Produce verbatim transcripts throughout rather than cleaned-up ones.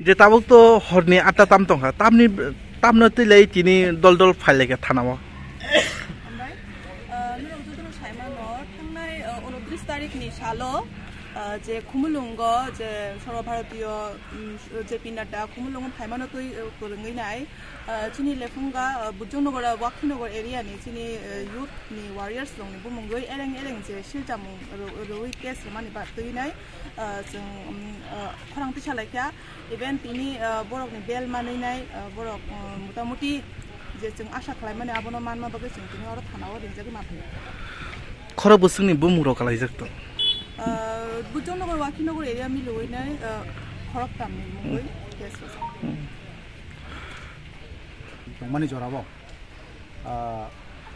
Je tabuk to horni atta tam tongkha, tamni tamno twi lai tini dol dol phai laikha thanao. Hambai, ah, norok jotono saimano, thangnai, ah, unotris tarikni salo, ah, je Khumulwngo, je Sarva Bharatiyo, mm, J P Nadda Khumulwngo phaimano twi, ah, kwrwngwi nai, ah, chini lephunga, ah, Bujongnagar, Wakhinagar area ni chini, ah, youth ni warriors rokni bumungwi ereng ereng je siljamung ro-, rwui case rwmani ba twi nai, ah, chwng, mm, ah, khorang tisa laikha. Even tini, ah, borokni bel manwi nai, ah, borok, ah, motamuti je chwng asha khlaimani abono manma bagwi chwng tini oro thanao ringjagwi ma phaio. Khorok bwswkni bumung rok kalaijak tong? Ah, Bujongnagar, Wakhinagar area milwi nai, ah, khorok tamni mungwi case rwjak. Tongmani jorao. Ah,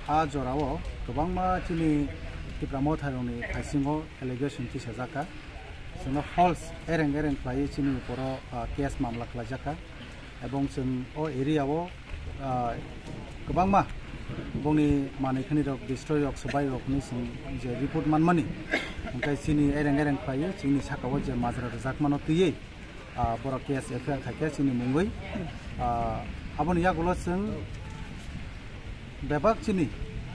a jorao kwbangma chini Tipra Motharokni thaisingo allegation tisajak kha. Chwngno false ereng ereng khlaiwi chini uporo, ah, case mamla khlaijak kha. Ebong chwng o area o, ah, kwbangma bongni manwi khani rok destroy rok swbai rok hwnwi chwng je report manmani, hwnkhe chini ereng ereng khlaiwi chini saka o je majra rwjakmano twiwi, ah, borok case F I R khaikha chini mungwi. Ah, aboni yagulo chwng bebak chini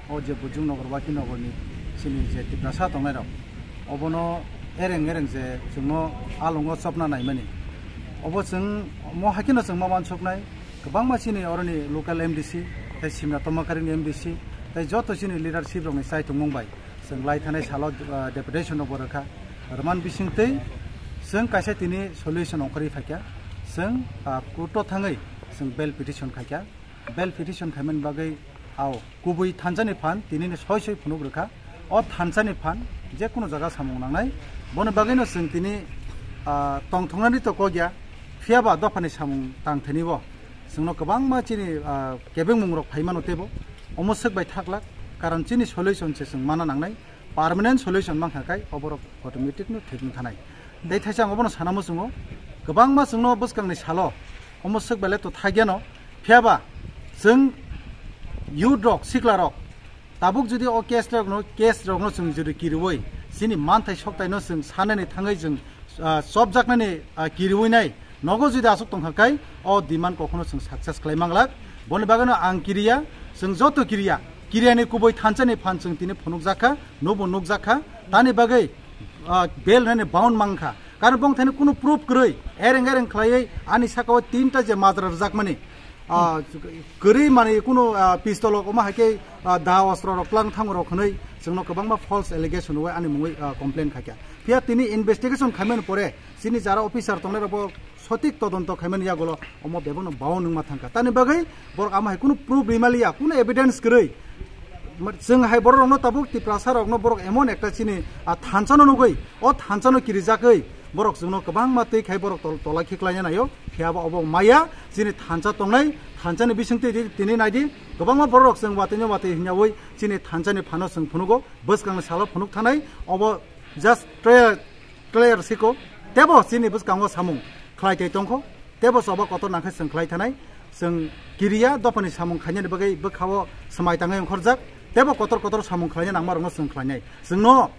o je Bujongnagar, Wakhinagarni chini je Tiprasa tongnairok, obono ereng ereng je chwngno alongo chopna naimani. Obo chwng mo haikhe no chwng ma wansuknai, kwbangma chini oroni local M D C, tei Simna Tomakarini M D C, tei joto chini leadership rokni chaitung mung bai. Chwng lai thanai salo, ah, deputation rok bo rwkha. Rwman bisingtwi chwng kaisa tini solution ongkhorwi phaikha. Chwng, ah, court o thangwi chwng bail petition khaikha. Bail petition khaimani bagwi ao kubui thansa ni phan tini ni soi soi phunuk rwkha. O thansa ni phan je kunu jaga samung nangnai. Boni bagwi no chwng tini, ah, tongthoknani to kok ya. Phiya ba dopha ni samung tang thani bo. Chwngno kwbangma chini, ah, kebengmung rok phaimano teibo. Omo swk bai thaklak, karon chini solution se chwng mana nangnai, permanent solution mankha kai oborok automatic no thik wngkhanai. Tei thaisa ang obono sana muchungo, kwbangma chwngno bwskangni salo omo swk bai le to thagyano, phiya ba chwng youth rok, sikla rok, tabuk jodi o case rokno, case rokno chwng jodi kiriwi chini manthai soktaino chwng sanani thangwi chwng, ah, chopjaknani, ah, kiriwi nai nogo jodi aswk tongkha kai o demand kokhono chwng success khlai manglak. Boni bagwino ang kiriya, chwng joto kiriya, kiriyani kubui thansani phan chwng tini phunukjakha, nobo nukjakha. Tani bagwi, ah, bail rani bound mankha. Karon bong thani kunu proof kwrwi, ereng ereng khlaiwi ani saka o tinta je majra rwjakmani, ah, kwrwi mani kunu, ah, pistol rok omo hai khe, ah, da ostro rok tlang thango rok hwnwi chwngno kwbangma false allegation rwui ani mungwi, ah, complain khaikha. Phiya tini investigation khaimani pore chini jara officer tongnai rokbo sotik todonto khaimani yagulo omo bebakno bao nungma thangkha. Tani bagwi borok amo hai kunu proof rimaliya, kunu evidence kwrwi. Ma-, chwng hai borok rokno tabuk Tiprasa rokno borok emon ekta chini, ah, thansa no nugwi, o thansa no kirijagwi borok chwngno kwbangma twi khai borok tol-, tola khiklaina naio. Phiya ba obo maya chini thansa tongnai, thansa ni bisingtwi di-, tini naidi kwbangma borok rok chwng watwi no watwi hinyawi chini thansa ni phano chwng phunugo, bwskang ni salo phunuk thanai. Obo just trial clear siko, tebo chini bwskango samung khlai tei tongkho, tebo choba kotor nangkhe chwng khlai thanai. Chwng kiriya dophani samung khainani bagwi bwkhao swmai tangwi ongkhorjak, tebo kotor kotor samung khlaina nangmarokno chwng khlainai. Chwngno